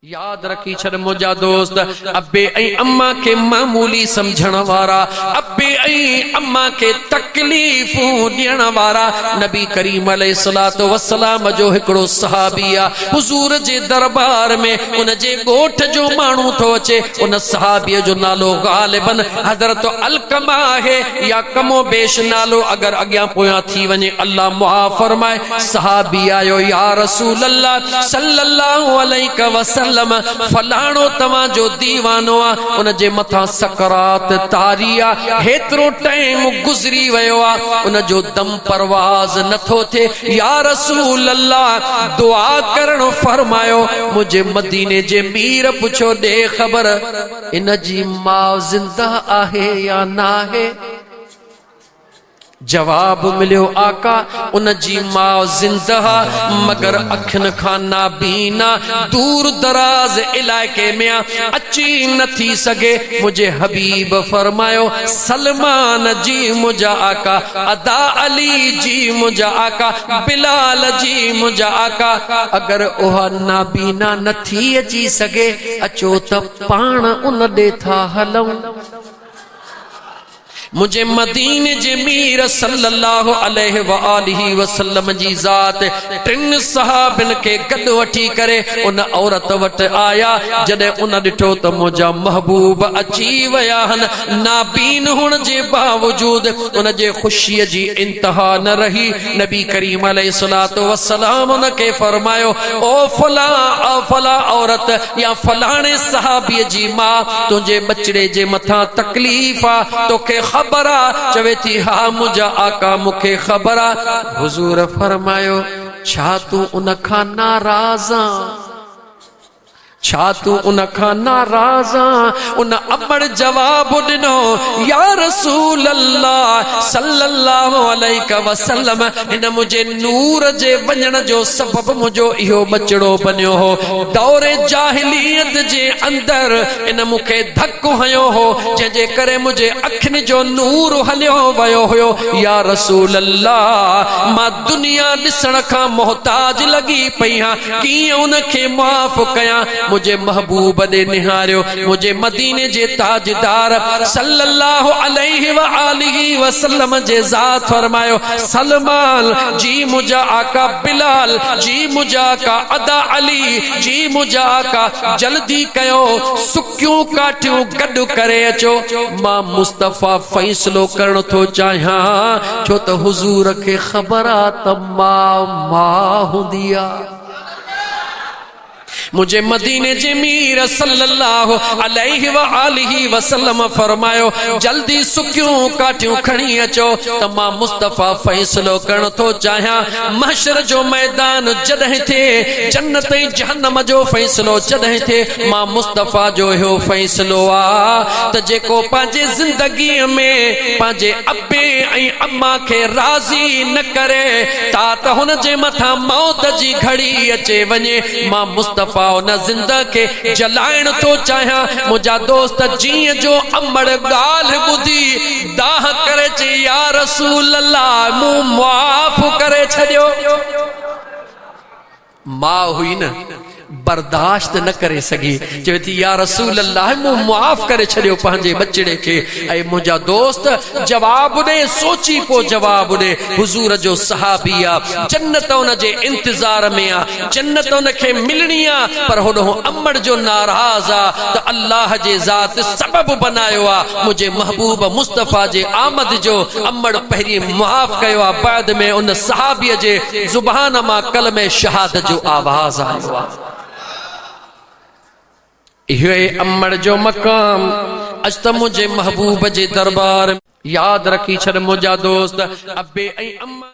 ياد رکي ڇڏ منهنجا دوست، ابي ۽ اما کي معمولي سمجهڻ وارا، ابي ۽ اما کي تڪليفون ڏيڻ وارا، نبي ڪريم عليه الصلوة والسلام جو هڪڙو صحابي آ، حضور جي دربار ۾ ان جي ڳوٺ جو ماڻهو ٿو اچي، ان صحابي جو نالو غالباً حضرت علقمه آهي يا ڪم و بيش نالو اگر اڳيان پويان ٿي وڃي الله معاف فرمائي، صحابي آيو يا رسول الله صلي الله عليه وسلم فلاڻو توهان جو ديوانو آ ان جي مٿان سڪرات طاري آ هيترو ٽائيم گذري ويو آ ان جو دم پرواز نٿو ٿئي يا رسول الله دعا ڪرڻ فرمايو منهنجي مديني جي مير پڇيو ڏي خبر ان جي ماء زنده آهي يا ناهي؟ جواب مليو آقا ان جي ماء زنده آ مگر اکين کان نابينا دور دراز علائقي ۾ آ اچي نه ٿي سگهي منهنجي حبيب فرمايو سلمان جي منهنجا آقا ادا علي جي منهنجا آقا بلال جي منهنجا آقا اگر اها نابينا نه ٿي اچي سگهي اچو ته پاڻ ان ڏي ٿا هلون. منهنجي مديني جي مير صلّي اللّٰه عليه واٰله وسلّم جي ذات ٽن صحابين کي گڏ وٺي ڪري ان عورت وٽ آيا، جڏهن ان ڏٺو ته منهنجا محبوب اچي ويا هن، نابين هئڻ جي باوجود ان جي خوشيء جي انتها نه رهي، نبي ڪريم عليه الصلوة والسلام ان کي فرمايو، او فلان فلان عورت يا فلاڻي صحابيء جي ماء، تنهنجي ٻچڙي جي مٿان تڪليف آ، توکي خبر آ؟ چوي ٿي، ها منهنجا آقا مون کي خبر آ. حضور فرمايو، ڇا تون ان کان ناراض آن؟ ڇا تون ان کان ناراض آن؟ ان امڙ جواب ڏنو، يا رسول الله صلي الله عليه وسلم هن منهنجي نور جي وڃڻ جو سبب منهنجو اهو ٻچڙو بنيو هو، دور جاهليت جي اندر ان مون کي ڌڪ هنيو هو، جنهن جي ڪري منهنجي اکين جو نور هليو ويو هيو، يا رسول الله مان دنيا ڏسڻ کان محتاج لڳي پئي هان، ڪيئن ان کي معاف ڪيان؟ منهنجي محبوب ڏي نهاريو، منهنجي مديني جي تاجدار صلّي اللّٰه عليه واٰله وسلّم جي ذات فرمايو، سلمان، جي منهنجا آقا، بلال، جي منهنجا آقا، ادا علي، جي منهنجا آقا، جلدي ڪيو، سڪيون ڪاٺيون گڏ ڪري اچو، مان مصطفيٰ فيصلو ڪرڻ ٿو چاهيان، ڇو ته حضور کي خبر آ ته ماء ماء هوندي آ. منهنجي مديني جي مير صلي الله عليه واٰله وسلم فرمايو، جلدي سڪيون ڪاٺيون کڻي اچو ته مان مصطفيٰ فيصلو ڪرڻ ٿو چاهيان، محشر جو ميدان جڏهن ٿئي، جنت ۽ جهنم جو فيصلو جڏهن ٿئي، مان مصطفيٰ جو اهو فيصلو آ ته جيڪو پنهنجي زندگيء ۾ پنهنجي ابي ۽ اما کي راضي نه ڪري تا ته هن جي مٿان موت جي گهڙي اچي وڃي. مان مصطفيٰ ان زنده کي جلائڻ ٿو چاهيان. منهنجا دوست جيئن جو امڙ ڳالهه ٻڌي دانهن ڪري چئي يا رسول الله مون معاف ڪري ڇڏيو. ماء هئي نه برداشت نه ڪري سگهي، چوي ٿي يا رسول الله مون معاف ڪري ڇڏيو پنهنجي ٻچڙي کي. اي منهنجا دوست جواب ڏي، سوچي پو جواب ڏي. حضور جو صحابي آ، جنت ان جي انتظار ۾ آ، جنت ان کي ملڻي آ، پر هوڏهون امڙ جو ناراض آ ته الله جي ذات سبب بنايو آ منهنجي محبوب مصطفيٰ جي آمد جو، امڙ پهرين معاف ڪيو آ بعد ۾ ان صحابي جي زبان مان ڪلمه شهادت جو آواز آيو آ. اهو ئي امڙ جو مقام اڄ ته منهنجي محبوب جي دربار. ياد رکي ڇڏ منهنجا دوست ابي ۽ اما.